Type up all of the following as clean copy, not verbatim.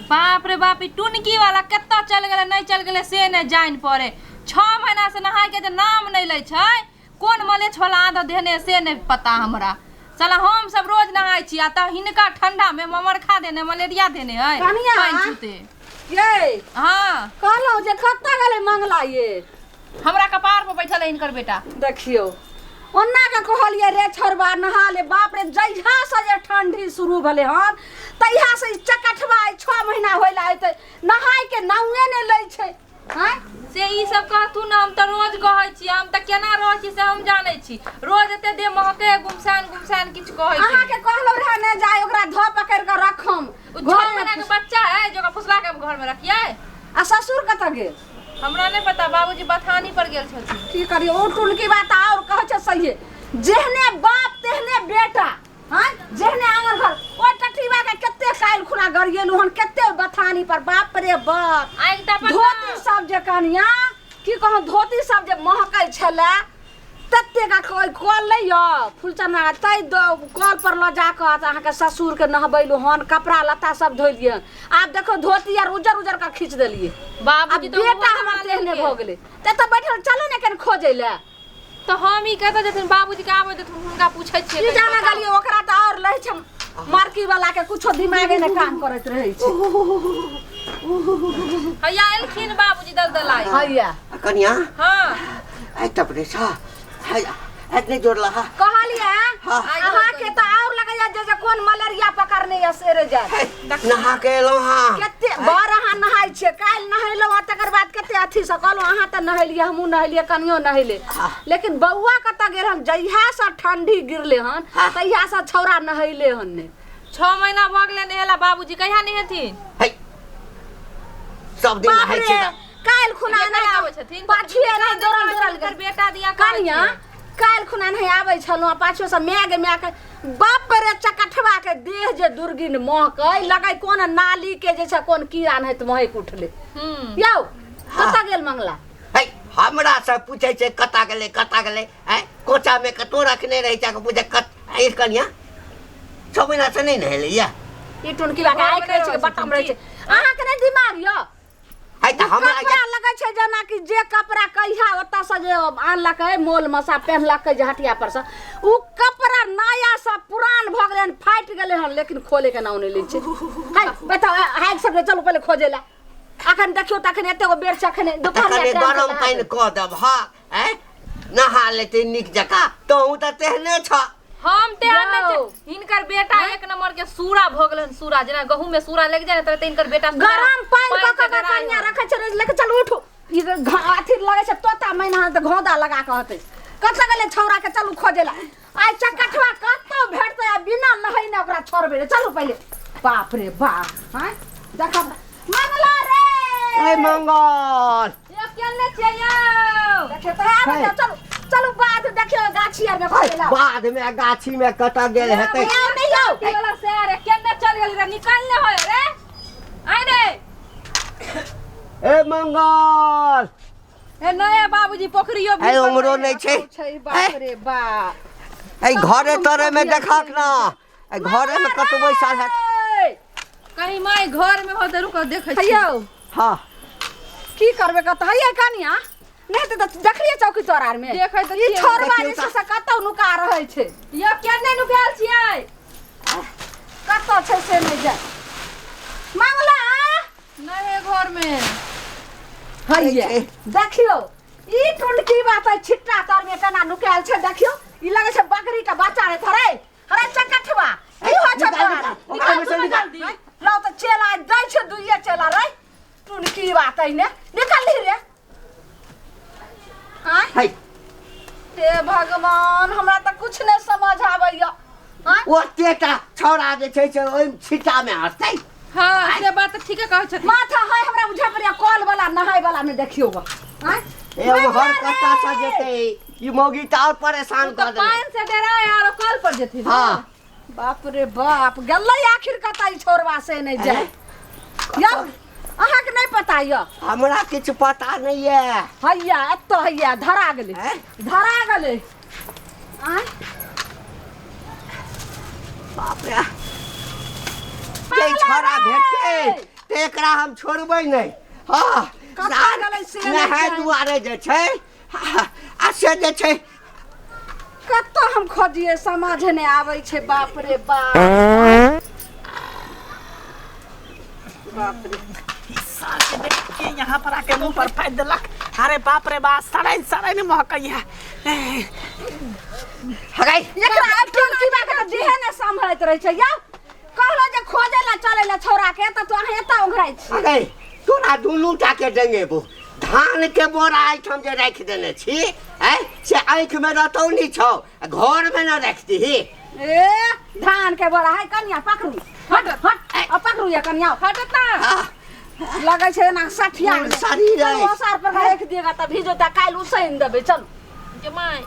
बाप रे बाप, ई टुनकी वाला कतऽ चल गेलै, नहि चल गेलै से नहि जानि पड़े। 6 महीना से नहाय के जे नाम नहि लै छै, कोन मलेच्छ वाला आदत धेने से नहि पता हमरा। साला, हम सब रोज नहाय छी आ तऽ हिनका ठंडा में ममरखा देने, मलेरिया देने है। कनिया। पानि छूते। ये। हाँ। कहलहुँ जे कतऽ गेलै मंगला ये? हमरा कपार पर बैठल है हिनकर बेटा। देखियौ, ओन्ना के कहलियै रे छोड़बा, नहा ले। बाप रे, जहिया से जे ठंडी शुरू भेलै हन तहिया से ई चकठवा ई 6 महीना होय ला अयतै, नहाय के नामे नहि लै छै। आँय? से ई सब कहथुन ने, हम तऽ रोज कहै छी। हम तऽ केना रहै छी से हम जानै छी। रोज एते देह महके, गुमसान गुमसान, किछु कहै के अहाँके कहलहुँ रहए ने जाय ओकरा धऽ पकड़ि कऽ रखम। ओ 6 महीना के बच्चा है जो ओकरा फुसला के हम घर में रखियै? आ ससुर कतऽ गेल? हमरा नहि पता, बाबूजी बथानी पर गेल छथिन। की करियौ, ओ टुनकी बात आओर कहै छै सहिए, जेहने बाप तेहने बेटा। हाँ, जेहने आंगन घर। ओहि टटीबा के कते काल्हि खुना गरियेलु हन, कते बथानी पर, बाप रे बाप। आगि तऽ अपन धोती सब जे कनिया की कहूँ, धोती सब जे महकै छलै ततेक। आ कोइ कल नहि यऽ फुलचना तै कल पर लऽ जाकऽ अहाँके ससुरके नहबैलु हन, कपड़ा लत्ता सब धोलियै। आब देखो, धोती आर उजर उजर के खींच देलियै। आब बाबूजी तऽ बेटा ओहो हमर नहा तेहने लेलकै। भऽ गेलै तऽ एतऽ बैठल, चलू ने कनि खोजै लए। तऽ हम ई कतऽ जेथिन? बाबूजी के आबै देथुन, हुनका पूछै छियै। की कनि जाना बताउ। गेलियै ओकरा तऽ आओर रहै छै, मार्की वाला के कुछो दिमागे ने काम करैत रहै छै। हैया एलखिन बाबूजी दलदलाइ। हैया। कनिया। हाँ। आइ तपने छ है, एतने जोड़ला हा। कहलियै। हाँ। अहाँके तऽ आओर लगैया जे जे कोन मलेरिया पकड़ने यऽ से रे जाय। है, नहा के एलहुँ हाँ। कते बड़ अहाँ नहाय छियै। काल्हि नहेलहुँ आ तकर बाद कते अथी से कहलहुँ, अहाँ तऽ नहेलियै, हमहूँ नहेलियै, कनियो नहेले, लेकिन बौआ कतऽ गेल हन? जहिया से ठंडी गिरले हन तहिया से छौड़ा नहेले हन ने। 6 महीना भऽ गेलै नहेला, बाबूजी कहिया नहेथिन? है, सब दिन बाप नहाय रे छियै तऽ। काल्हि खुना जे नहि कहिया आबै छथिन? पाछुए नहि दौड़ल दौड़ल हुनकर बेटा दिया कहै कनिया छियै। काल्हि खुना नहि आबै छलहुँ आ पाछू से माय गे माय के, बाप रे, चकठवा के देह जे दुर्गिन महकै, लगै कोन नाली के जे छै कोन कीड़ा नहि तऽ महक उठले। यौ, कतऽ गेल मंगला? है, हमरा से पूछै छै कता गेलै, कता गेलै। आँय, कोचा मे कतो रखने रहै छै, पूछे कत। आइ कनिया, 6 महीना से नहि नहेलै या? ई टुनकी लगा आँखि रहै छै, बटम रहै छै। अहाँके नहि दिमाग यऽ? है, तऽ हमरा कपड़ा लगै छै जेना कि जे कपड़ा कहिया ओतऽ से जे आनलकै, मोल मसा पेन्हलकै जे हटिया पर से, उ कपड़ा नया से पुरान भऽ गेलै हन, फाटि गेलै हन, लेकिन खोले के नाम नहि लै छै। है बताउ, हाइक सब चलू पहिले खोजै लए। अखन देखियौ तऽ अखन एते गो बेर छै, अखन तऽ दुपहरिया कने टाइम से गरम नहा पानि लेबै। कऽ देब हँ, आँय, नहा लेतै नीक जकाँ। तोहूँ तऽ तेहने छह। हम तेहन नहि यौ। छै। हिनकर बेटा एक नंबर के सूरा भऽ गेल हन, सूरा। जेना गहूम में सूरा लागि जाय ने, तऽ हिनकर बेटा सूरा गरम पानि कऽ से कऽ डराय कनिया हन। रखै छै रे, लेके चलू, उठू। ई अथी लगै छै तोता मैना तऽ घोदा लगा कऽ हतै। कतऽ गेलै छौड़ा के? चलू खोजै लए। आइ चकठवा कतौ भेटतै आ बिना नहेने ओकरा छोड़बै रे। चलू पहिले। बाप रे बाप, आँय देखब मंगला रे। ए मंगल। यौ, केने छियै यौ? देखियौ तऽ आबै जाउ, चलू चलू बाध देखियौ, गाछी आर में खोजै लए। बाध में गाछी में कतऽ गेल हेतै? यौ, नहि यौ। ई वाला से रे, केने चल गेल रे? निकाल ने होय रे, आइ रे। ए मंगल। ए नया बाबूजी पोखरियो ए उमरो नहि छै। छै, बाप रे बाप। ए घरे तरे में देखक ना, ए घरे में कतौ बैसल हेत। कहीं माय घर में हो तऽ रुको, देखै छी। यौ। हाँ। की करबै कतऽ हैया कनिया? नहि तऽ देखलियै चौकी तोर आर में? देखै तऽ ई छियै। छोड़बा देखियौ जे छै से कतौ नुका रहै छै। यौ, केने नुकायल छियै? कतऽ छै से नहि जाय। मंगला। नहि है घर में। हैया देखियौ, ई टुनकी बात है, छिट्टा तर में केना नुकायल छै देखियौ। ई लगै छै बकरी के बच्चा रे। थरे हरे चकठवा, की हो छै निकाल, तोरा? निकाल, ओकरा में से निकाल। लाउ तऽ चेला दै छै, दुइये चेला रे। टुनकी बात है ने, निकाल ली रे। आँय? है। हे भगवान, हमरा तऽ कुछ नहि समझ आबैया। आँय? ओतेटा छौड़ा जे छै से ओहि छिट्टा में हँसतै? हाँ, से बात तऽ ठीके कहै छथिन। माथा है हमरा बुझा पड़ैया कल वाला नहाय वाला में देखियौ ग। आँय? ए उम्हर कत्ता से जेतै? ई मौगी तऽ आओर परेशान ओ कऽ तऽ देने। पानि से डराय आरो कल पर जेथिन। हाँ। बाप रे बाप, गेलै आखिर कतऽ ई छोड़वा से नहि जाय। यौ, अहाँके नहि पता यऽ? हमरा किछु पता नहि यऽ। हैया एतऽ, हैया धरा गेलै। हैं? धरा गेलै। आँय? बाप रे, जे छौड़ा भेटतै तऽ एकरा हम छोड़बै नहि। हँ, कतऽ गेलै से नहि नहाय जानि। दुआरे जे छै आ से जे छै कतऽ हम खोजिए, समझ नहि आबै छै। बाप रे बाप, बाप रे। साल के बेटी के यहाँ पर आके मुंह पर फाड़ देलक। अरे बाप रे बाप, सड़ै सड़ै ने महकैया। हगाई। एकरा टोलकी बा के तऽ देहे ने सम्हरैत रहै छै। यौ, कहलो जे खोजे ला चले ला छौड़ा के, तऽ तू अहाँ एतऽ ओंघराइ छी। हगाई, तोरा दुनू टा के डंगेबो। धान के बोरा एहिठाम जे राखि देने छी आँय, से आँखि में रतौनी छौ, घर में न राखि दीही। ए, धान के बोरा है। कनिया, पकड़ू, हट हट, आ पकड़ू ये कनिया। हटत ना। हाँ, लगै छै एना सठिया पूर शरीर चलू, अछि। ओसार पर राखि दिएगा तऽ भिजो तऽ काल्हि उसैन देबै। चलू। जे my,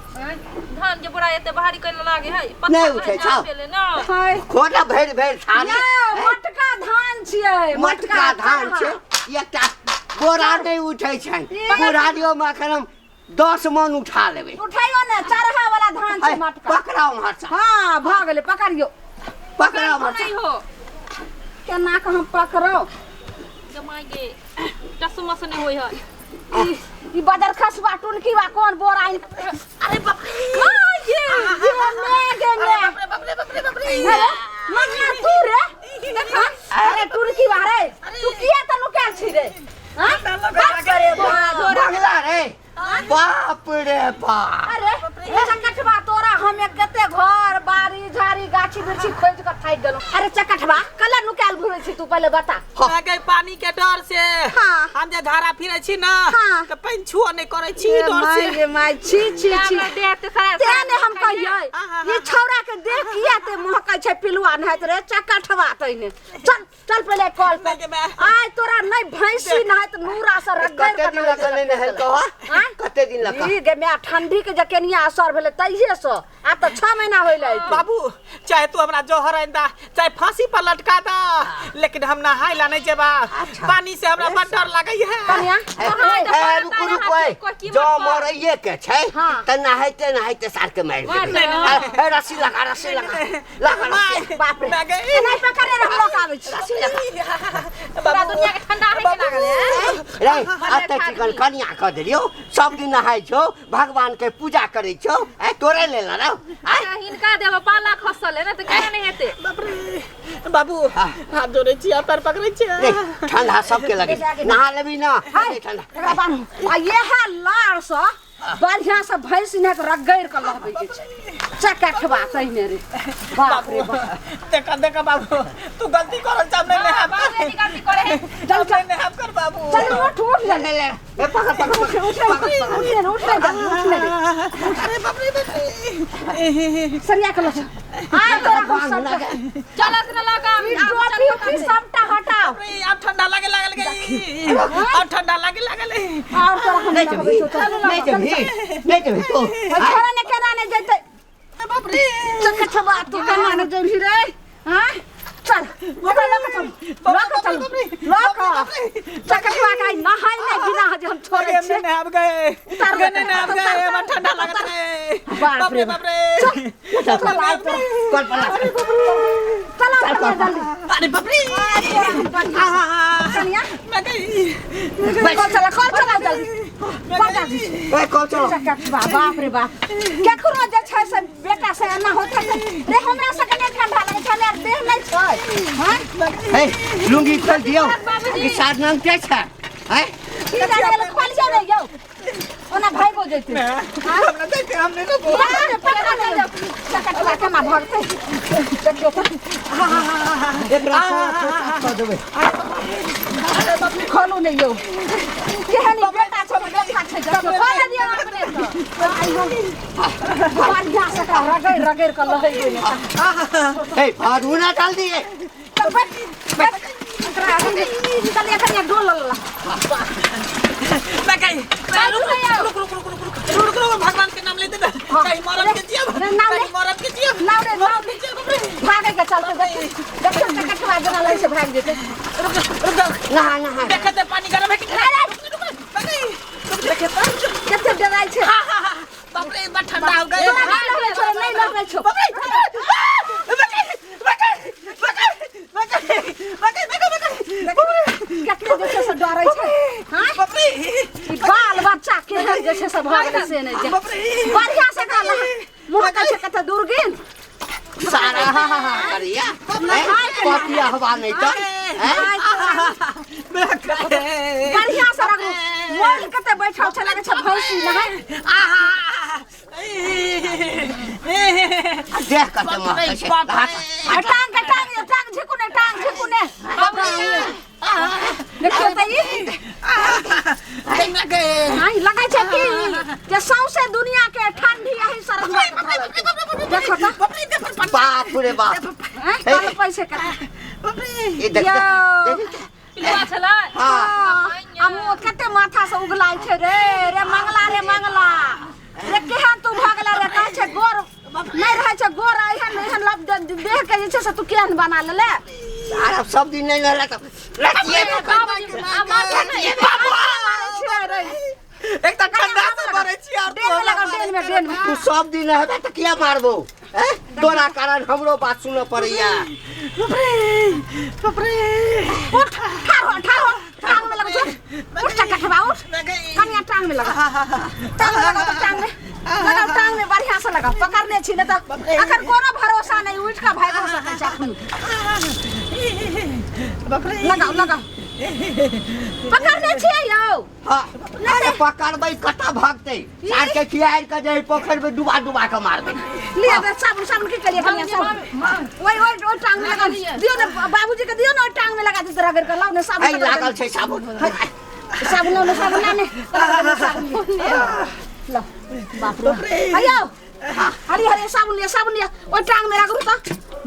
धान के बोरा एते भारी कैला लागे है? नहि उठै छौ। ना। हाय। खोला भरि भरि थारी। ये मोटका धान छियै। मोटका धान छै, एकटा बोरा नहि उठै छनि। बोरारियो मे एखन हम 10 मन उठा लेबै। उठाइयो ने, चरहा वाला धान छै ऐ, मोटका। पकड़ाउ उम्हर से। हाँ, भऽ गेलै, पकड़ियो। पकड़ाउ उम्हर से। नहीं हो। केना कऽ हम पकड़ौ? जमाई के चश्मा से नहीं होय है। ई ई बदर खसबा टुनकी बा कोन बोरा आनि। अरे बाप रे! ये ये मैं गे मैं। अरे बाप रे, बाप रे, बाप रे! अरे मन्ना, तू रे देखा। अरे टुनकी बा रे, तू किया त नुकायल छी रे? हाँ? बाप रे बाप। बंगला रे, बाप रे बाप। अरे हे चकटबा, तोरा हम एक कते घर बाड़ी झाड़ी गाछी वृक्षी खोज के थाकि गेलहुँ। अरे चकटबा, कला नुकायल घुरै छी तू? पहिले बता। गई पानी के डर से। हाँ। हम जे धारा फिरे छी ना, हाँ। तऽ पानि छुओ नहि करै छी ए डर माय से। गे माय, छी छी छी। देह ते सारा तें ने हम कहियै, ई छौड़ा के देह किया ते महकै छै पिलुआ नहाइत रे चकटबा? तैने चल चल पहिले कल पे। नहीं गे माय। आइ तोरा नहि भैंसी नहाइत नूरा से रगड़ कते दिन लग नहि नहेलकौ? आँय? कते दिन लग? ई गे माय, ठंडी के जे केनिया असर भेलै तहिये से आब तऽ 6 महीना होइले अइतै। बाबू, चाहे तू हमरा जहर आनि दा, चाहे फांसी पर लटका दा, लेकिन हम नहाय ला नहीं जेबा। पानी से हमरा बड़ डर लागै है। कनिया। ए, रुकू रुकू, ए, जँ मरैये के छै हाँ। तऽ नहाइते नहाइते सार के मारि मारि देबै। देबै। ए, रस्सी लगा, रस्सी लगा, लगा रस्सी। बाप रे। मैं गई। नहीं पकड़े रह, लोक आबै छै। पूरा दुनिया के ठंडा है के लागल है। रे, अते चिकन कनिया कऽ देलियौ, सब दिन नहाइ छौ, भगवान के पूजा करै छौ, ए तोरे लेल रौ आँय? हिनका देब पाला खसल है ने, तऽ केना नहि हेतै? बाप रे बाबू, हाथ जोड़ै छी आ पैर पकड़ै छी। रे, ठंडा सबके लगे, नहा लेबी ना? हाय, अते ठंडा। एकरा बान्हू आ इएह लार से बढ़िया से भैंस ने के रगड़ के लहबै के छै चकटबा तहिने रे। बाप रे बाप। देखा देखा बाबू, तू गलती करल चाह, नहीं नहाब कर। बाबू गलती करे है। चल चल, नहाब कर बाबू। चल, उठ उठ ले। ले ले, ए, पकड़ पकड़। उठ उठ उठ उठ उठ ले, जल्दी उठ ले। अरे बाप रे बाप रे। सरिया के लो। आइ तोरा हम सबटा चलत न लगा। ई टोपी उपी सबटा हटाओ। अरे, अब ठंडा लागे लागल गई, अब ठंडा लागे लागल। और तोरा हम नहि लहबै जेबही? छौ, चल। नहि जेबही? नहि जेबही तू? छोड़ा ने, केना ने जेतै? बाप रे। चकटबा, तू केना ने जेबही रे? हाँ, चल, ओकरा लऽ के चल, लऽ के चल, लऽ के चकटबा के। आइ नहाय नहि बिना जे हम छोड़ै गए छियै। नहाब गए। उतार गए दे। नहाब गए, हमरा ठंडा लागत रे। बाप रे। बाप रे। चल, आइ तोरा कल पर लगा। चल कनिया, जल्दी। अरे बाप रे। कनिया। मैं गई। कल चला, कल चला, जल्दी कल जल्दी। ए, कल चलो। चकटबा, बाप रे बाप, केकरो जे छै से बेटा से एना होइत छै रे? हमरा सबके नहि ठंडा लगै छै, हमरा देह नहि छै? हाँ। ए, लुंगी खोल दियौ कि सार नाम के छै? आँय? की जाने, खोलियो ने यौ, ओना भागो जेतै। हमरा देख, हम नहीं रहबो। बाप रे, पकड़ा नहि जाउ। चकटबा केना भगतै देखियौ तऽ। एकरा साफ कऽ देबै। खोलू ने यौ, केहन ई बेटा छै, बेटा छै, देखियौ। खोल दियौ अपने सँ। आइयो बढ़िया से एकरा रगड़ि रगड़ि कऽ लहै गेलै। ए, फाड़ू ना जल्दी। चल बैठ बैठ, एकरा चल, कनिया डोल ला। मैं गई। रुक रुक रुक रुक रुक रुक रुक रुक, भगवान के नाम लेते ना, कहीं मरब के जियब। नाम ले। कहीं मरब के जियब। नाव रे, नाव रे। भागे के चलते देखियौ, चकटबा जेना लगै छै भागि जेतै। रुक रुक रुक। नहा नहा। देखते पानी गरम है कि नहीं? रुक रुक, मैं गई, रुक, देखे तो। कते डराइ छै। हाँ हाँ हाँ, बाप रे, बड़ ठंडा हो गए। तोरा नहि लहबै छौ, नहि लहबै छौ। बाप रे, मैं गई, मैं गई, मैं गई, मैं गई, मैं गई, मैं गई, मैं गई, बाप रे। जरै छै हाँ बाप रे ई बाल बच्चा केहन जे छै से भऽ गेलै से नहि छै बाप रे बढ़िया से एकरा मुँह कहै छै कतऽ दूर गेल सारा करिया पपिया हवा नहीं तो हैं? बढ़िया से रखू मोल कते बैठल छै लगै छै भैंसी नहाय आ देख कते महकै छै बाप रे। आ टांग के टांग टांग झिकू ने टांग झिकू ने देखियौ तऽ ई नहीं लगै छै कि जे सौंसे दुनिया के ठंडी एही सरजुआ के धरल छै। देखो तऽ बाप रे बाप हैं कल पैसे के ई देख यौ। देख पिलुआ छलै हाँ आ मुँह कते माथा से उगलाइ छै रे रे मंगला रे मंगला रे केहन तू भऽ गेला रे कहै छै गोर नहि रहै छै गोर एहन एहन लब देह के जे छै से तू केहन बना लेले सारा सब दिन नहीं रहला तो रतिये में बाबूजी आ माथा नहि छियै रे एक तऽ ठंडा से मरै छी और डेन में लगाओ डेन में डेन में तू सब दिन रहबे तऽ किया मारबो हैं तोरा कारण हमरो बात सुनऽ पड़ैया बाप रे उठ ठाढ़ हो ठाढ़ हो टांग में लगो उठ चकटवा उठ कनिया टांग में लगा टांग में लगाओ तो टांग में लगाओ टांग में बढ़िया से लगाओ पकड़ने छी ने तऽ अखन कोनो भरोसा नहीं उठ के भागि सकै छै अखन बाप रे लगाओ लगाओ पकड़ने छियै यौ हाँ अरे पकड़बै कतऽ भागतै सार के खियार के जे पोखरि में डुबा डुबा के मारबै लिअ तऽ साबुन साबुन की करिए कनिया साबुन ओइ ओइ ओइ टांग में लगा दियौ ने बाबूजी के दियौ ने ओइ टांग में लगा दियौ रगड़ के लाउ ने साबुन ऐ लागल छै साबुन साबुन लाउ ने साबुन लाउ ने साबुन लो बाप रे अयो हरी हरी साबुन लिअ साबुन लिअ ओइ टांग में रगड़ू तऽ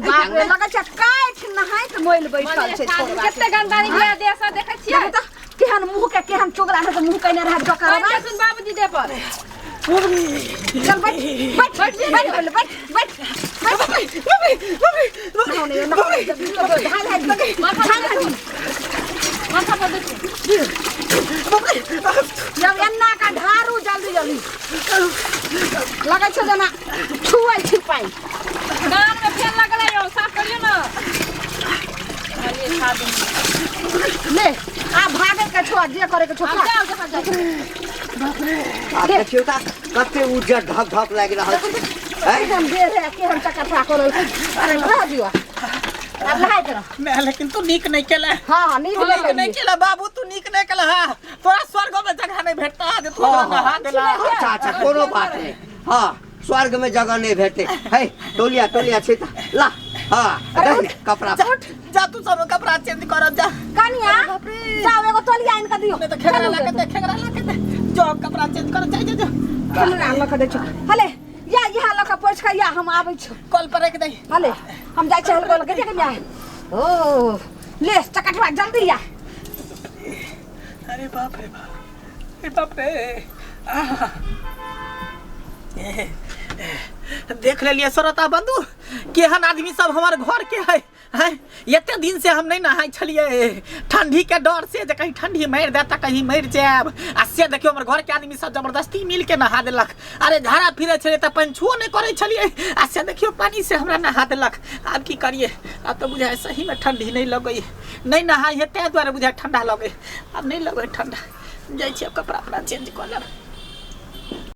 बाप रे लगै छै काटि नहाइत मोइल बैठल छै छोड़बा कते गंदा निकले देह से देखै छियै देखू तऽ केहन मुँह के केहन चोगला रहै तऽ मुँह कयने रहै डकरबा पानि सुन बाबूजी देह पर चल बैठ बैठ बैठ बैठ बैठ बैठ बैठ नहाउ ने नहाउ ने, ढाल है ढाल है माथा पर देखियौ जब एन्ना का ढारू जल्दी जल्दी लगै छै जेना छुअै छी पानि कान में फेन लगलै यौ साफ करियौ ने चलिए खा दूँ ले आ भागै के छो जे करे के छो आब जाओ जहाँ जाओ आब देखियौ तऽ कते उज्जर धप धप लागि रहल छै हैं? केहन देह रे केहन चकठा करल अरे रह दियो आब नहाय के रह मैं लेकिन तू नीक नहीं केला हाँ हाँ नीक तू नीक नहि नहीं केला बाबू तू नीक नहीं केला हाँ तोरा स्वर्ग में जगह नहीं भेटता जे तू हमरा नहा देला अच्छा अच्छा कोनो बात नहीं हाँ स्वर्ग में जगह नहीं भेटते है टोलिया टोलिया छै तऽ ला हाँ दही कपड़ा जा जा तू सब कपड़ा चेंज कर जा कनिया जाओ एगो तोलिया आनि के दियो नहीं तो खेगरा ला के दे खेगरा ला के दे जो कपड़ा चेंज कर जा जा जा खेलना लऽ के दै छौ हले या इहा लऽ के पोछि के या हम आबै छौ कल पर रख दे हले हम जाइ छियै हलको लऽ के कनिया ओ ले चकटवा जल्दी या अरे बाप रे बाप अरे बाप रे आह। देख लेलिए श्रोता बंधु केहन आदमी सब हमार घर के है हैं एते दिन से हम नहीं नहाय छलिए ठंडी के डर से जे कहीं ठंडी मारि दे तऽ कहीं मरि जायब आ से देखियो हमर घर के आदमी सब जबरदस्ती मिल के नहा देलक अरे झाड़ा फिरे छलिए तऽ पानि छुओ नहीं करै छलिए आ से देखियो पानी से हमरा नहा देलक आब की करिए आब तऽ बुझाय सही में ठंडी नहीं लगै नहीं नहाय है ताहि दुआरे बुझाय ठंडा लगै आब नहीं लगै ठंडा जाइ छी आब कपड़ा अपना चेंज कऽ लेब।